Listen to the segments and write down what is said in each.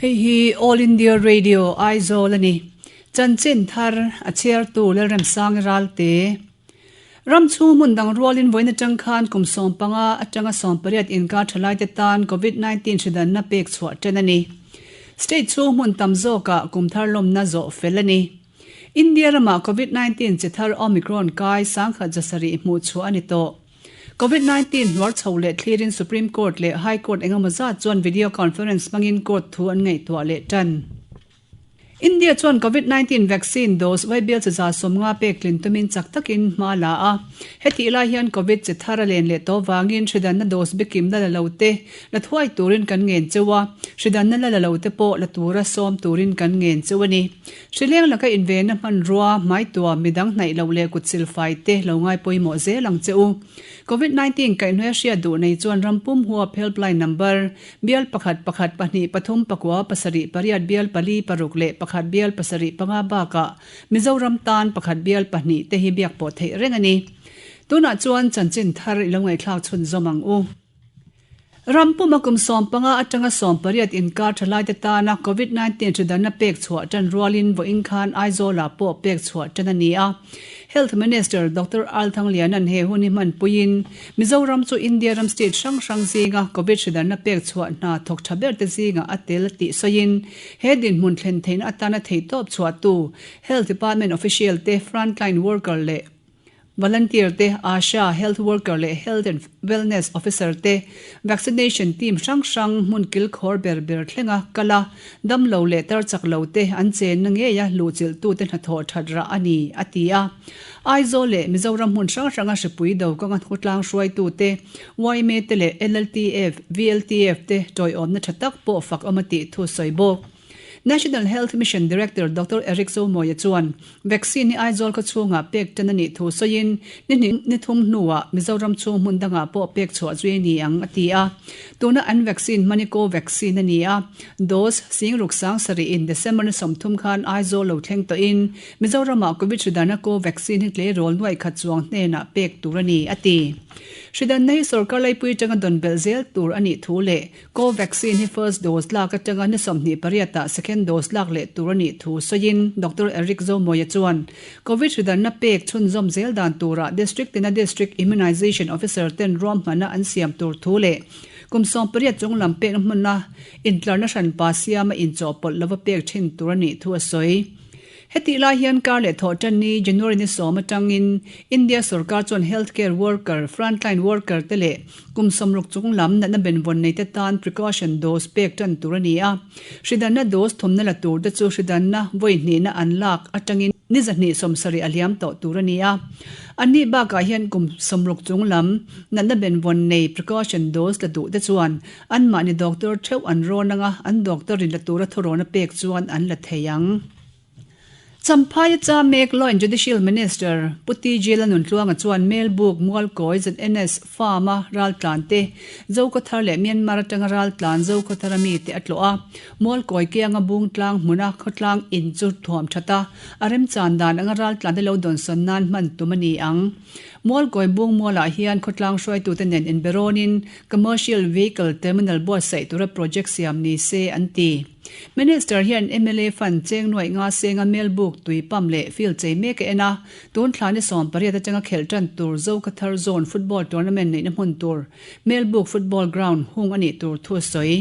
Hei hi All India Radio Aizawl a ni. Chanchin thar a chhiartu Lalremsangi Ralte. Ram chhung hmun dang rualin vawiin atang khan kum 15 atanga 18 inkar thalaite tan Covid-19 hridanna pek chhuah tan a ni. State chhung hmun tam zawkah kum thar lawmna zawh fel a ni. India ramah Covid-19 chi thar Omicron kai 1700 hmuh chhuah a ni tawh. Covid-19 hnuar chho leh thlirin Supreme Court leh High Court engemaw zat chuan video conference hmangin court thu an ngaihtuah leh tan. India chuan Covid-19 vaccine dose Vaibial chi 50 pek tlin tumin chak takin hma la a. Hetih lai hian Covid chi thar a len leh tawh vangin hridanna dose bikim la la lo te la thuai turin kan ngen cheu a, hridanna la la lo te pawh la tura sawm turin kan ngen cheu a ni. Hrileng laka invenna hmanrua, hmaituam, midang hnaih loh leh kut silfai te lo ngai pawimawh zel ang che u. Covid 19 kaihhnuai hriat duh nei chuan ram pum huap helpline number, bial pakhat pakhat pahnih pathum pakua pasarih pariat bial pali paruk leh pakhat bial pasarih panga bakah Mizoram tan pakhat bial pahnih te hi biak pawh theih reng a ni. Tunah chuan chanchin thar i lo ngaihthlak chhunzawm ang u. Ram puma kum 15 atanga 18 inkar thalaite tana Covid 19 hridanna pek chhuah tan rualin vawiin khan Aizawlah pawh pek chhuah tan a ni a. Health Minister Doctor Al Thangliana'n he hun hi hmanpuiin Mizoram chu India ram state hrang hrang zinga Covid hridanna pek chhuah hna thawk tha berte zingah a tel tih sawiin he dinhmun thlen theihna atana theihtawp chhuahtu Health Department official te, frontline worker leh Volunteer te, ASHA, Health Worker leh Health and Wellness Officer te, Vaccination team hrang hrang hmun kilkhawr ber ber thlenga kal a, damlo leh tar chak lo te an chenna ngeia luhchilhtute hnathawh that rah a ni, a ti a. Aizawl leh Mizoram hmun hrang hranga hripui do kawnga khawtlang hruaitute, yma te leh LLTF, VLTF te tawiawmna tha tak pawh fak awm a tih thu sawi bawk. National Health Mission Director Doctor Eric Zomoia chuan vaccine hi Aizawl khaw chhungah pek tan a nih thu sawiin ni hnih ni thum hnuah Mizoram chhung hmun dangah pawh pek chhuah zui a ni ang a ti a. Tuna an vaccine hman hi Covaxin a ni a, dose singruk sang sarih in December ni 30 khan Aizawl lo thleng tawhin Mizoramah Covid hridarna Covaxin hi tleirawl nuaih khat chuang hnenah pek tur a ni a ti. Hridanna hi sorkar laipui atanga dawn belh zel tur a nih thu leh Covaxin hi first dose lak atanga ni 28 ah second dose lak leh tur a nih thu sawiin Doctor Eric Zomoia chuan Covid hridanna pek chhunzawm zel dan turah District tina District Immunisation Officer ten ruahmanna an siam tur thu leh kum 18 chung lam pekna hmuna intlarna hranpa siama inchawhpawlh lova pek thin tur a nih thu a sawi. Hetih lai hian kar leh thawh tan ni January ni 10 atangin India sorkar chuan healthcare worker, frontline worker te leh kum 60 chung lam natna benvawn nei te tan precaution dose pek tan tur a ni a. Hridanna dose thumna la tur te chu hridanna vawi hnihna an lak atangin ni 270 a liam tawh tur a ni a. Anni bakah hian kum 60 chung lam natna benvawn nei precaution dose la duh te chuan anmahni doctor theuh an rawn anga an doctor in la tura thurawn a pek chuan an la thei ang. Champhaia cha mek Law and Judicial Minister Pu TG Lalnuntluanga chuan Melbuk Mualkawi ZNS Farm-a raltlan te, Zokhawthar leh Myanmar atanga raltlan Zokhawthar a mite a tlawh a. Mualkawi kianga Bungtlang hmuna khawtlang in chu thuam that a, a remchan dan anga raltlan te lo dawnsawn nan hman tum a ni ang. Mualkawi Bung mualah hian khawtlang hruaitute nen inberawnin Commercial Vehicle Terminal buatsaih tura project siam ni se an ti. Minister hian mla fund cheng nuaih nga senga Melbuk tui pump leh field chei mek a en a, tun thla ni 18 atanga khelh tan tur Zokhawthar Zone Football Tournament neihna hmun tur Melbuk Football Ground hung a nih tur thu a sawi.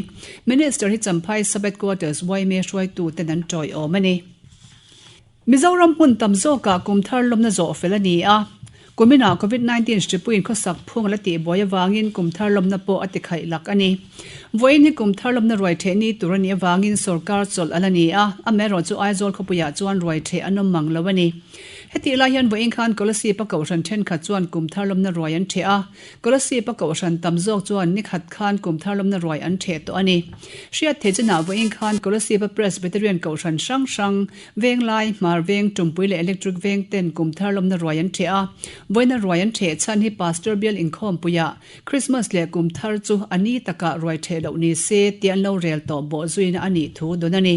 Minister hi Champhai Sub-Headquarters yma hruaitu ten an tawiawm a ni. Mizoram hmun tam zawkah kum thar lawmna zawh fel a ni a, kuminah Covid 19 hripuiin khawsak phung a la tihbuai avangin kum thar lawmna pawh a tikhaih lak a ni. Vawiin hi kum thar lawmna ruai theh ni tur a nih avangin sorkar chawlh a la ni a, amaherawhchu Aizawl khawpuiah chuan ruai theh an awm mang lo a ni. Hetih lai hian vawiin khan Kolasib-a kohhran thenkhat chuan kum thar lawmna ruai an theh a, Kolasib-a kohhran tam zawk chuan ni khat khan kum thar lawmna ruai an theh tawh a ni. Hriat theih chinah vawiin khan Kolasib-a Presbyterian kohhran hrang hrang, Venglai, Hmar Veng, Tumpui leh Electric Veng ten kum thar lawmna ruai an theh a. Vawiina ruai an theh chhan hi Pastor Bial inkhawmpuiah Christmas leh kum thar chu a ni takah ruai theh loh ni se tih an lo rel tawh bawh zuina a nih thu dawn a ni.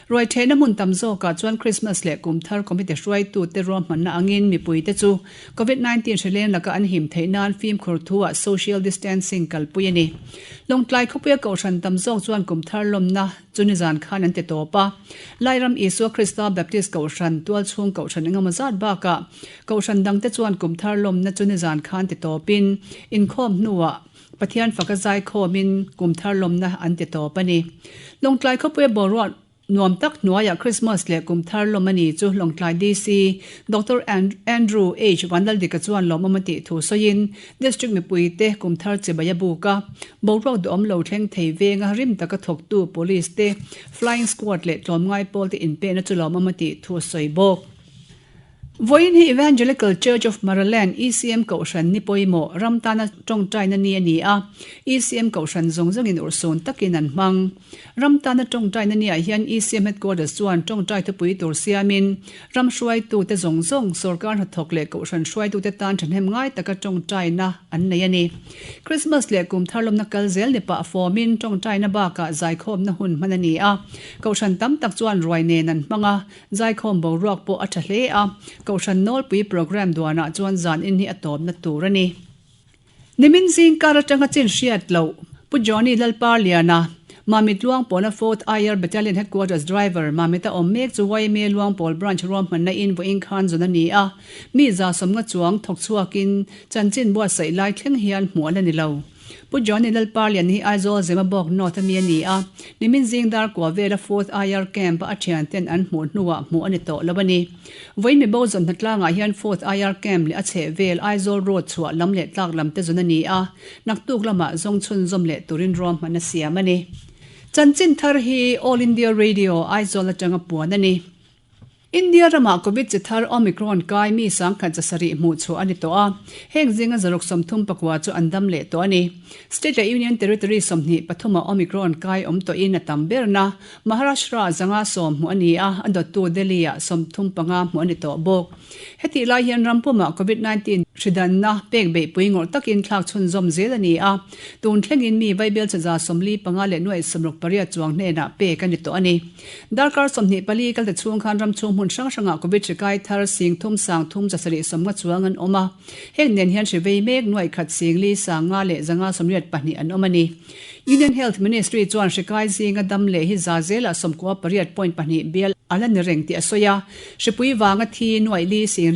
Ruaithehna hmun tam zawkah chuan Krismas leh Kumthar Committee hruaitute ruahmanna angin mipuite chu Covid 19 hrileng laka an him theih nan fimkhur thuah social distancing kalpui a ni. Lawngtlai khawpuia kohhran tam zawk chuan Kumthar lawmna chu nizan khan an ti tawp a. Lairam Isua Krista Baptist Kohhran, tualchhung kohhran engemaw zat bakah kohhran dangte chuan Kumthar lawmna chu nizan khan ti tawpin inkhawm hnuah Pathian faka zaikhawmin Kumthar lawmna an ti tawp a ni. Lawngtlai khawpuia boruak Nuam tak hnuaiah Krismas leh kum thar lawm a ni chu Lawngtlai DC Doctor Andrew H Vanlaldika chuan lawmawm a tih thu sawiin District mipuite kum thar chibai a buk a, boruak duhawm lo thleng thei venga rim taka thawktu Police te, Flying Squad leh tlawmngai pawlte inpehna chu lawmawm a tih thu a sawi bawk. Vawiin hi Evangelical Church of Maraland, ECM, Kohhran ni pawimawh, ram tana tawngtaina ni a ni a, ECM Kohhran zawng zawngin urhsun takin an hmang. Ram tana tawngtaina niah hian ECM Headquarters chuan tawngtai thupui tur siamin, ram hruaitute zawng zawng, sorkar hnathawk leh Kohhran hruaitute tan thahnem ngai taka tawngtaina an nei a ni. Christmas leh kum thar lawmna kal zel ni pah fawmin tawngtaina bakah zaikhawmna hun hman a ni a, Kohhran tam tak chuan ruai nen an hmang a, Zaikhawm boruak pawh a tha hle a, Kohhran Nawlpui programme duanah chuan zan in hi a tawpna tur a ni. Nimin zing kar atanga chin hriat loh Pu Johnny Lalparliana, Mamit Luangpawla Fourth IR Battalion Headquarters Driver, Mamita awm mek chu yma Luangpawl Branch ruahmanna in vawiin khan zawn a ni a, mi 150 chuang thawk chhuakin chanchin buatsaih lai thleng hian hmuh a la ni lo. Pu Johnny Lalparlian hi Aizawl Zemabawk North a mi a ni a, nimin zing dar kua vela Fourth IR Camp a a thianten an hmuh hnuah hmuh a ni tawh lo a ni. Vawiin mibo zawn hnatlangah hian Fourth IR Camp leh a chheh vel Aizawl Road chhuah lam leh tlak lam te zawn a ni a, naktuk lamah zawng chhunzawm leh turin ruahman a siam a ni. Chanchin thar hi All India Radio, Aizawl atanga puan a ni. India ramah Covid chi thar Omicron kai mi 1700 hmuh chhuah a ni tawh a, heng zinga 634 chu an dam leh tawh a ni. State leh Union Territory 23 ah Omicron kai awm tawhin a tam berna Maharashtra ah 110 hmuh a ni a, a dawttu Delhi ah 35 hmuh a ni tawh bawk. Hetih lai hian ram pumah Covid 19 hridanna pek beihpui ngawrh takin thlak chhunzawm zel a ni a, tun thlengin mi vaibel chaza 45 leh nuaih 68 chuang hnenah pek a ni tawh a ni. Darkar 24 kalte chhung khan ram chhung hmun hrang hrangah Covid hri kai thar 30 30 750 chuang an awm a, heng nen hian hri vei mek nuaih khat 4 5 leh 582 an awm a ni. Union Health Ministry chuan hri kai zinga dam leh hi za zelah 98 point pahnih bial a la ni reng tih a sawi a, hripui vanga thi nuaih li 8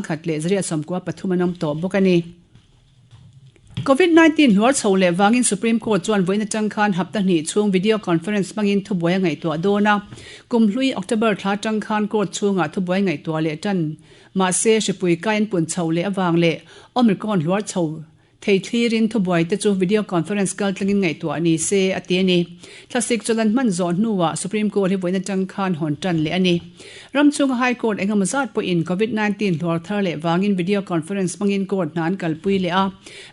100 leh 193 an awm tawh bawk a ni. Covid 19 hluar chho leh vangin Supreme Court chuan vawiin atang khan hapta hnih chhung video conference hmangin thubuai a ngaihtuah dawn a. Kum hlui October thla atang khan court chhungah thubuai ngaihtuah leh tan mahse hripui kai an pun chho leh avang leh Omicron hluar chho thei thlirin thubuai te chu video conference kal tlangin ngaihtuah ni se a ti a ni. Thlasik chawlh an hman zawh hnuah Supreme Court hi vawiin atang khan hawn tan leh a ni. Ram chhunga High Court engemaw zat pawhin Covid 19 hluar thar leh vangin video conference hmangin court hna an kalpui leh a.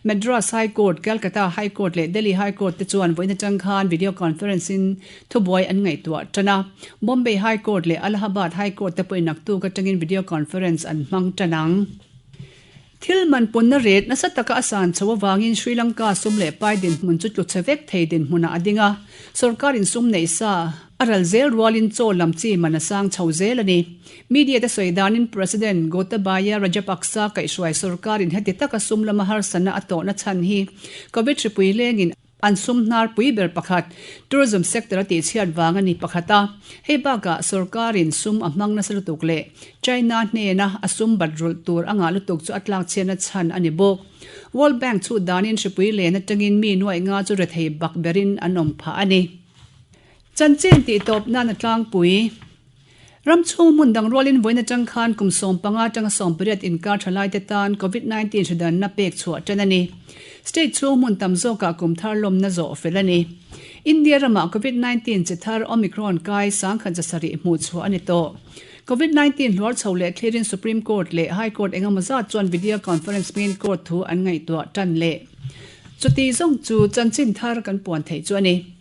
Madras High Court, Calcutta High Court leh Delhi High Court te chuan vawiin atang khan video conference in thubuai an ngaihtuah tan a. Bombay High Court leh Allahabad High Court te pawhin naktuk atangin video conference an hmang tan ang. Thil man punna ret nasa taka a san chho avangin Sri Lanka sum leh pai dinhmun chu tlu chhe vek thei dinhmunah a ding a, sorkarin sum neih sa a ral zel rualin chaw lam chi man a sang chho zel a ni. Media te sawi danin President Gotabaya Rajapaksa kaihhruai sorkarin heti taka sum lama harsatna a tawhna chhan hi Covid hripui lengin An sum hnar pui ber pakhat, tourism sector a tihchhiat vang a ni pakhat a. Hei bakah sorkarin sum a hmang nasa lutuk leh China hnena a sum bat rulh tur a ngah lutuk chu a tlakchhiatna chhan a ni bawk. World Bank chhut danin hripui len atangin mi nuaih nga chu rethei bak berin an awm phah a ni. Chanchin tihtawp nan a tlangpui. Ram chhung hmun dang rualin vawiin atang khan kum 15 atanga 18 inkar thalaite tan Covid 19 hridanna pek chhuah tan a ni. State chhung hmun tam zawkah kum thar lawmna zawh fel a ni. India ramah Covid 19 chi thar Omicron kai 1700 hmuh chhuah a ni tawh. Covid 19 hluar chho leh thlirin Supreme Court leh High Court engemaw zat chuan video conference hmangin court thu an ngaihtuah tan leh. Chuti zawng chu chanchin thar kan puan theih chu a ni.